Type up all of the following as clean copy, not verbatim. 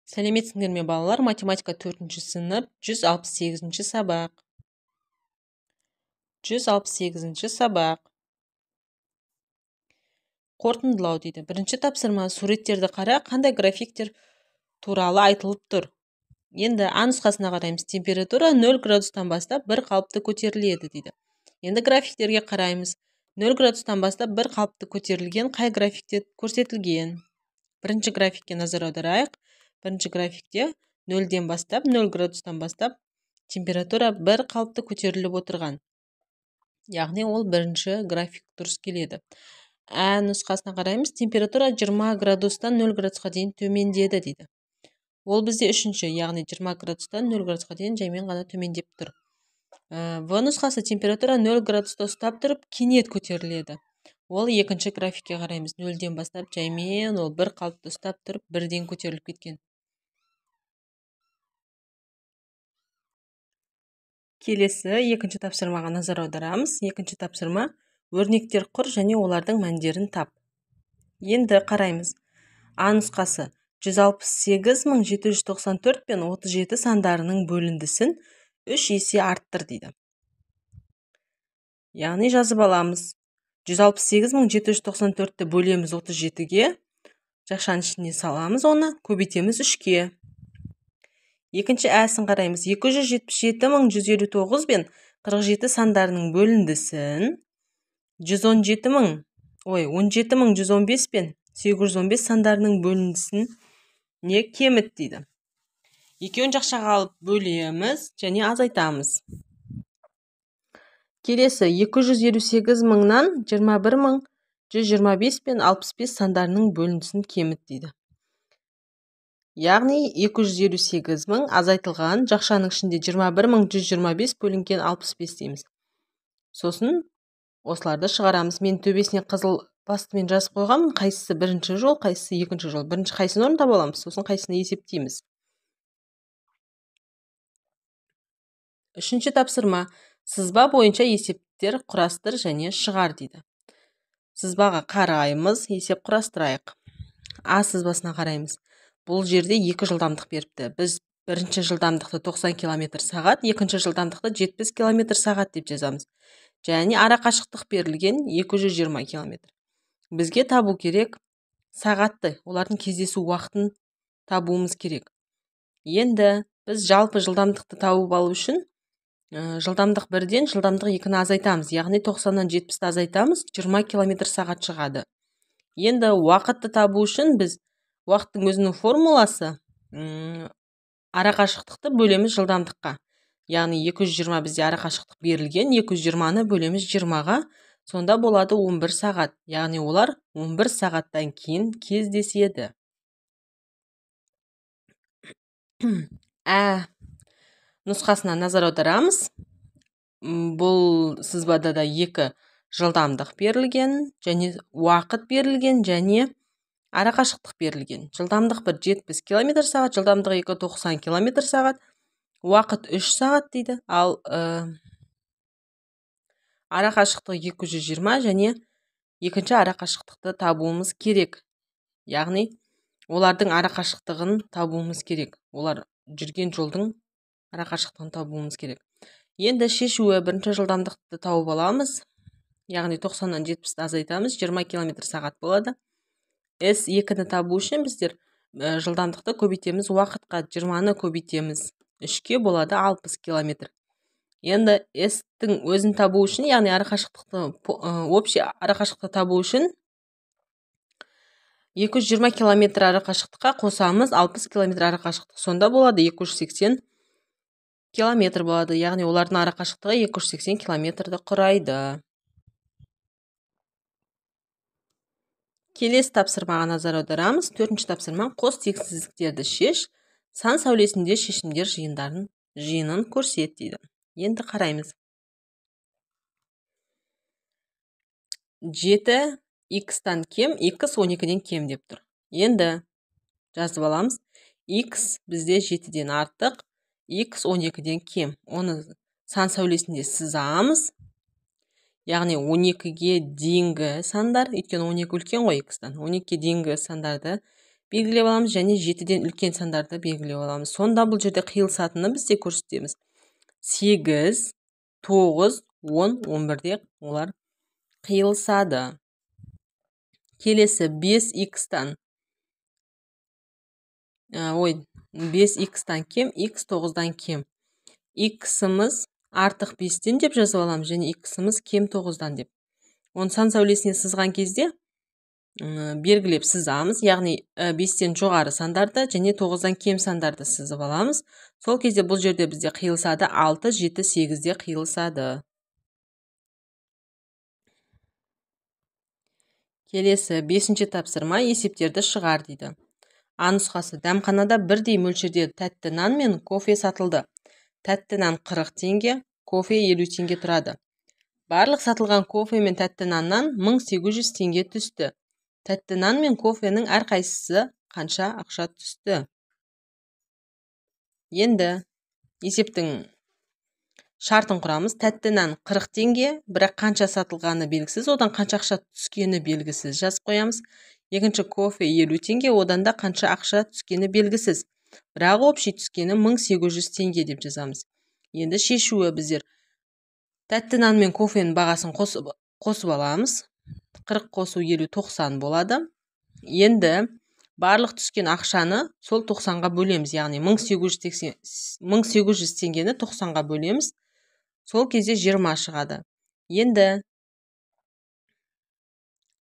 Сәлеметсіңдер ме, балалар? Математика 4-ші сынып, 168-ші сабақ. 168-ші сабақ. Қорытындылау дейді. Бірінші тапсырма: суреттерді қара, қандай графиктер туралы айтылып тұр. Енді А нұсқасына қараймыз. Температура 0 градустан бастап бір қалыпты көтеріледі дейді. Енді графиктерге қараймыз. 0 градустан бастап бір қалыпты көтерілген қай графикте көрсетілген? Бірінші графикке назар аударайық. Бірінші графикте 0-ден бастап, 0 градустан бастап температура бір қалыпты көтеріліп отырған. Яғни ол бірінші график дұрыс келеді. Ә нұсқасына қараймыз. Температура 20 градустан 0 градусқа дейін төмендеді дейді. Ол бізде үшінші, яғни 20 градустан 0 градусқа дейін жаймен ғана төмендеп тұр. В нұсқасы: температура 0 градуста ұстап тұрып, кенет көтеріледі. Ол екінші графикке қараймыз. 0-ден бастап жаймен ол бір қалыпты ұстап тұрып, бірден көтеріліп кеткен. Келесі екінші тапсырмаға назар аударамыз. Екінші тапсырма: өрнектер құр және олардың мәндерін тап. Енді қараймыз. А нұсқасы: 168 794 пен 37 сандарының бөліндісін 3 есе арттыр дейді. Яғни жазып аламыз. 168 794-ті бөлеміз 37-ге, жақшаның ішіне саламыз оны, көбейтеміз 3-ке. Екінші әсін қараймыз. 277 159 пен 47 сандарының бөліндісін 117 000, ой, 17 115 пен 815 сандарының бөліндісін не кеміт дейді. Екеуін жақшаға алып бөлеміз және азайтамыз. Келесі 258 мыңнан 21 125 пен 65 сандарының бөліндісін кеміт дейді. Яғни 258 мың азайтылған жақшаның ішінде 21 125 бөлінген 65 дейміз. Сосын осыларды шығарамыз. Мен төбесіне қызыл пастымен жазып қойғанмын, қайсысы бірінші жол, қайсысы екінші жол. Бірінші қайсының орнын таба аламыз, сосын қайсыны есептейміз. Үшінші тапсырма: сызба бойынша есептер құрастыр және шығар дейді. Сызбаға қараймыз, есеп құрастырайық. А сызбасына қараймыз. Бұл жерде екі жылдамдық беріпті. Біз бірінші жылдамдықты 90 километр сағат, екінші жылдамдықты 70 километр сағат деп жазамыз. Және ара қашықтық берілген 220 километр. Бізге табу керек сағатты, олардың кездесу уақытын табуымыз керек. Енді біз жалпы жылдамдықты тауып алу үшін жылдамдық бірден жылдамдық екіні азайтамыз. Яғни 90-нан 70-ті азайтамыз, 20 километр сағат шығады. Енді уақытты табу үшін біз уақыттың өзінің формуласы арақашықтықты бөлеміз жылдамдыққа. Яғни 220 бізде арақашықтық берілген, 220-ны бөлеміз 20-ға, сонда болады 11 сағат. Яғни олар 11 сағаттан кейін кездеседі. Ә нұсқасына назар аударамыз. Бұл сызбада да екі жылдамдық берілген, және уақыт берілген, және арақашықтық берілген. Жылдамдық бір 70 километр сағат, жылдамдық екі 90 километр сағат, уақыт 3 сағат дейді. Ал арақашықтық 220 және екінші арақашықтықты табуымыз керек. Яғни олардың арақашықтығын табуымыз керек. Олар жүрген жолдың арақашықтығын табуымыз керек. Енді шешуі: бірінші жылдамдықты тауып аламыз. Яғни 90-нан 70-ті азайтамыз, 20 километр сағат болады. С екіні табу үшін біздер жылдамдықты көбейтеміз уақытқа, 20-ны көбейтеміз 3-ке, болады 60 километр. Енді S-тің өзін табу үшін, яғни арақашықтықты, общий арақашықтықты табу үшін 220 километр арақашықтыққа қосамыз 60 километр арақашықтық. Сонда болады 280 километр болады. Яғни олардың арақашықтығы 280 километрді құрайды. Келесі тапсырмаға назар аударамыз. Төртінші тапсырма: қос теңсіздіктерді шеш, сан сәулесінде шешімдер жиынын көрсет дейді. Енді қараймыз. 7 х-тан кем, х 12-ден кем деп тұр. Енді жазып аламыз. Х бізде 7-ден артық, х 12-ден кем. Оны сан сәулесінде сызамыз. Яғни 12-ге дейінгі сандар, өйткені 12 үлкен ғой х-тан. 12-ге дейінгі сандарды белгілейміз. белгілеп аламыз және 7-ден үлкен сандарды белгілеп аламыз. Сонда бұл жерде қиылысатыны біз де көрсетеміз. 8, 9, 10, 11-де олар қиылысады. Келесі 5х-тан 5х-тан кем, х 9-дан кем. Х-ымыз артық 5-тен деп жазып аламыз және х-ымыз кем 9-дан деп. Оны сан сәулесіне сызған кезде белгілеп сызамыз, яғни 5-тен жоғары сандарды және 9-дан кем сандарды сызып аламыз. Сол кезде бұл жерде бізде қиылысады 6, 7, 8-де қиылысады. Келесі 5-ші тапсырма есептерді шығар дейді. А нұсқасы: дәмханада бірдей мөлшерде тәтті нан мен кофе сатылды. Тәтті нан 40 теңге, кофе 50 теңге тұрады. Барлық сатылған кофе мен тәтті наннан 1800 теңге түсті. Тәтті нан мен кофенің әрқайсысы қанша ақша түсті? Енді есептің шартын құрамыз. Тәтті нан 40 теңге, бірақ қанша сатылғаны белгісіз, одан қанша ақша түскені белгісіз жазып қоямыз. Екінші кофе 50 теңге, одан да қанша ақша түскені белгісіз. Бірақ общий түскені 1800 теңге деп жазамыз. Енді шешуі біздер тәтті нан мен кофенің бағасын қосып аламыз. 40 қосу 50 90 болады. Енді барлық түскен ақшаны сол 90-ға бөлеміз, яғни 1800 теңгені 90-ға бөлеміз. Сол кезде 20 шығады. Енді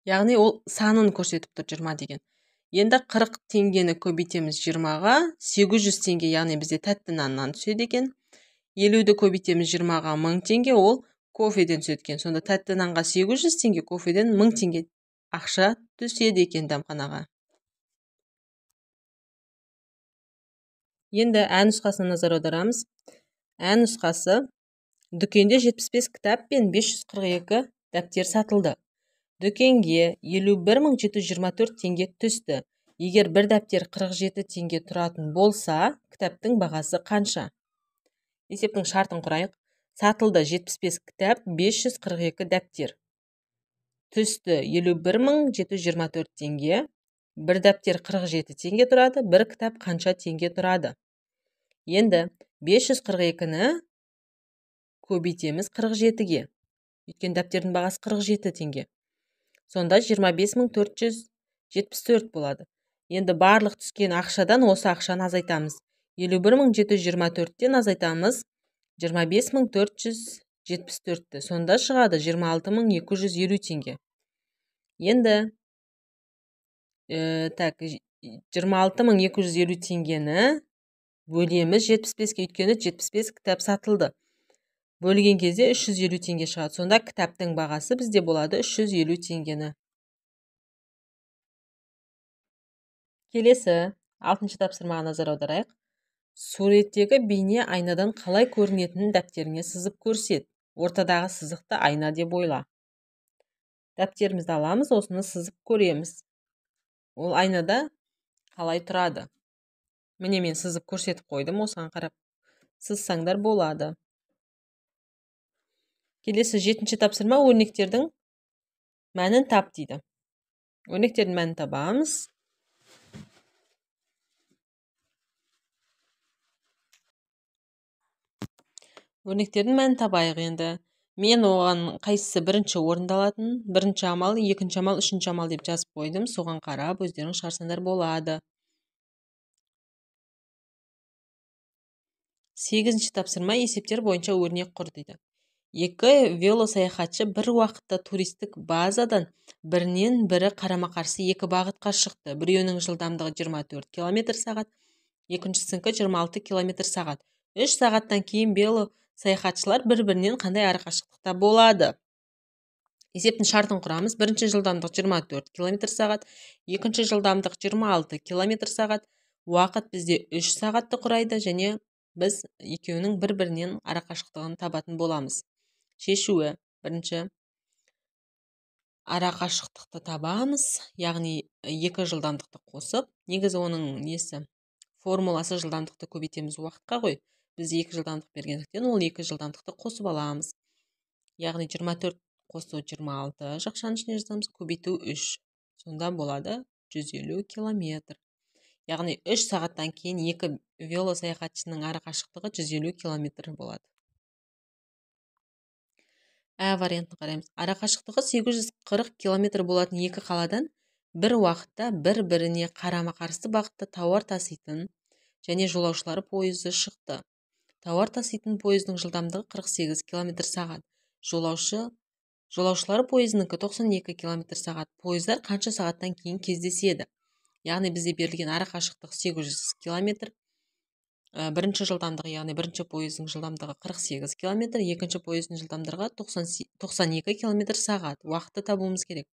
яғни ол санын көрсетіп тұр 20 деген. Енді 40 теңгені көбейтеміз 20-ға, 800 теңге, яғни бізде тәтті наннан түседі екен. 50-ді көбейтеміз 20-ға, 1000 теңге, ол кофеден түседі екен. Сонда тәтті нанға 800 теңге, кофеден 1000 теңге ақша түседі екен дәмханаға. Енді ә нұсқасына назар аударамыз. Ә нұсқасы: дүкенде 75 кітап пен 542 дәптер сатылды. Дүкенге 51724 теңге түсті. Егер бір дәптер 47 теңге тұратын болса, кітаптың бағасы қанша? Есептің шартын құрайық. Сатылды 75 кітап, 542 дәптер. Түсті 51724 теңге. Бір дәптер 47 теңге тұрады, бір кітап қанша теңге тұрады? Енді 542-ні көбейтеміз 47-ге. Өйткені дәптердің бағасы 47 теңге. Сонда 25474 болады. Енді барлық түскен ақшадан осы ақшаны азайтамыз. 51724-тен азайтамыз 25474-ті. Сонда шығады 26250 теңге. Енді 26250 теңгені бөлеміз 75-ке, өйткені 75 кітап сатылды. Бөлген кезде 350 теңге шығады. Сонда кітаптың бағасы бізде болады 350 теңгені. Келесі 6-шы тапсырмаға назар аударайық. Суреттегі бейне айнадан қалай көрінетінін дәптеріңе сызып көрсет. Ортадағы сызықты айна деп ойла. Дәптерімізді аламыз, осыны сызып көреміз. Ол айнада қалай тұрады? Міне мен сызып көрсетіп қойдым, осыған қарап сызсаңдар болады. Келесі 7-ші тапсырма өрнектердің мәнін тап дейді. Өрнектердің мәнін табамыз. Өрнектердің мәнін табайық енді. Мен оған қайсысы бірінші орындалатын, бірінші амал, екінші амал, үшінші амал деп жазып қойдым. Соған қарап өздерің шығарсаңдар болады. 8-ші тапсырма есептер бойынша өрнек құр дейді. Екі велосаяхатшы бір уақытта туристік базадан бірінен бірі қарама-қарсы екі бағытқа шықты. Біреуінің жылдамдығы 24 км сағат, екіншісінікі 26 км сағат. 3 сағаттан кейін велосаяхатшылар бір-бірінен қандай арақашықтықта болады? Есептің шартын құрамыз. Бірінші жылдамдық 24 км сағат, екінші жылдамдық 26 км сағат. Уақыт бізде 3 сағатты құрайды және біз екеуінің бір-бірінен арақашықтығын табатын боламыз. Шешуі: бірінші арақашықтықты табамыз, яғни екі жылдамдықты қосып, негізі оның несі формуласы жылдамдықты көбейтеміз уақытқа ғой. Біз екі жылдамдық бергендіктен ол екі жылдамдықты қосып аламыз. Яғни 24 қосу 26 жақшаның ішіне жазамыз, көбейту 3. Сонда болады 150 километр. Яғни 3 сағаттан кейін екі велосаяхатшының арақашықтығы 150 километр болады. Ә вариантын қараймыз. Арақашықтығы 840 километр болатын екі қаладан бір уақытта бір-біріне қарама-қарсы бағытта тауар таситын және жолаушылар пойызы шықты. Тауар таситын пойыздың жылдамдығы 48 км сағат. Жолаушылар пойызыныкі 92 км сағат. Пойыздар қанша сағаттан кейін кездеседі? Яғни бізде берілген арақашықтық 800 км. Бірінші жылдамдығы, яғни бірінші пойыздың жылдамдығы 48 км, екінші пойыздың жылдамдығы 92 км сағат. Уақытты табуымыз керек.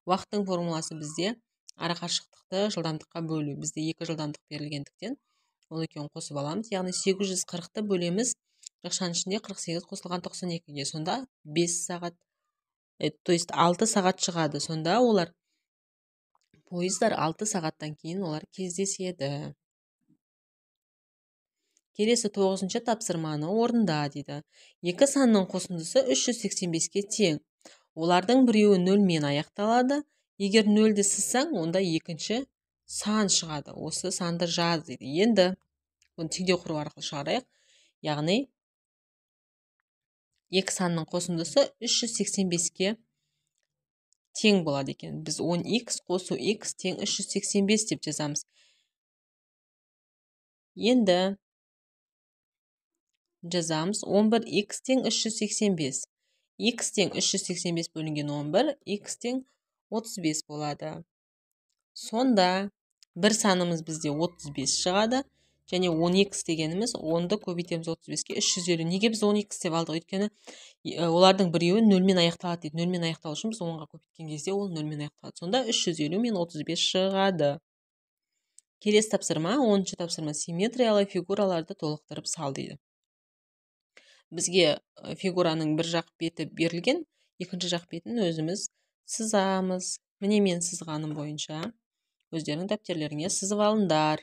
Уақыттың формуласы бізде арақашықтықты жылдамдыққа бөлу. Бізде екі жылдамдық берілгендіктен ол екеуін қосып аламыз. Яғни 840-ты бөлеміз жақшаның ішінде 48 қосылған 92-ге. Сонда 5 сағат, то есть 6 сағат шығады. Сонда олар пойыздар 6 сағаттан кейін олар кездеседі. Келесі 9-шы тапсырманы орында дейді. Екі санның қосындысы 385-ке тең. Олардың біреуі 0-мен аяқталады. Егер 0-ді сызсаң, онда екінші сан шығады. Осы санды жаз дейді. Енді оны теңдеу құру арқылы шығарайық. Яғни екі санның қосындысы 385-ке тең болады екен. Біз 10x қосу x тең 385 деп жазамыз. Енді жазамыз 11x тең 385. X тең 385 бөлінген 11, x тең 35 болады. Сонда бір санымыз бізде 35 шығады, және 10x дегеніміз 10-ды көбейтеміз 35-ке 350. Неге біз 10x деп алдық? Өйткені олардың біреуі 0-мен аяқталады дейді. 0-мен аяқталу үшін біз 10-ға көбейткен кезде ол 0-мен аяқталады. Сонда 350 мен 35 шығады. Келесі тапсырма, 10-шы тапсырма, симметриялы фигураларды толықтырып сал дейді. Бізге фигураның бір жақ беті берілген, екінші жақ бетін өзіміз сызамыз. Міне мен сызғаным бойынша өздерінің дәптерлеріңе сызып алыңдар.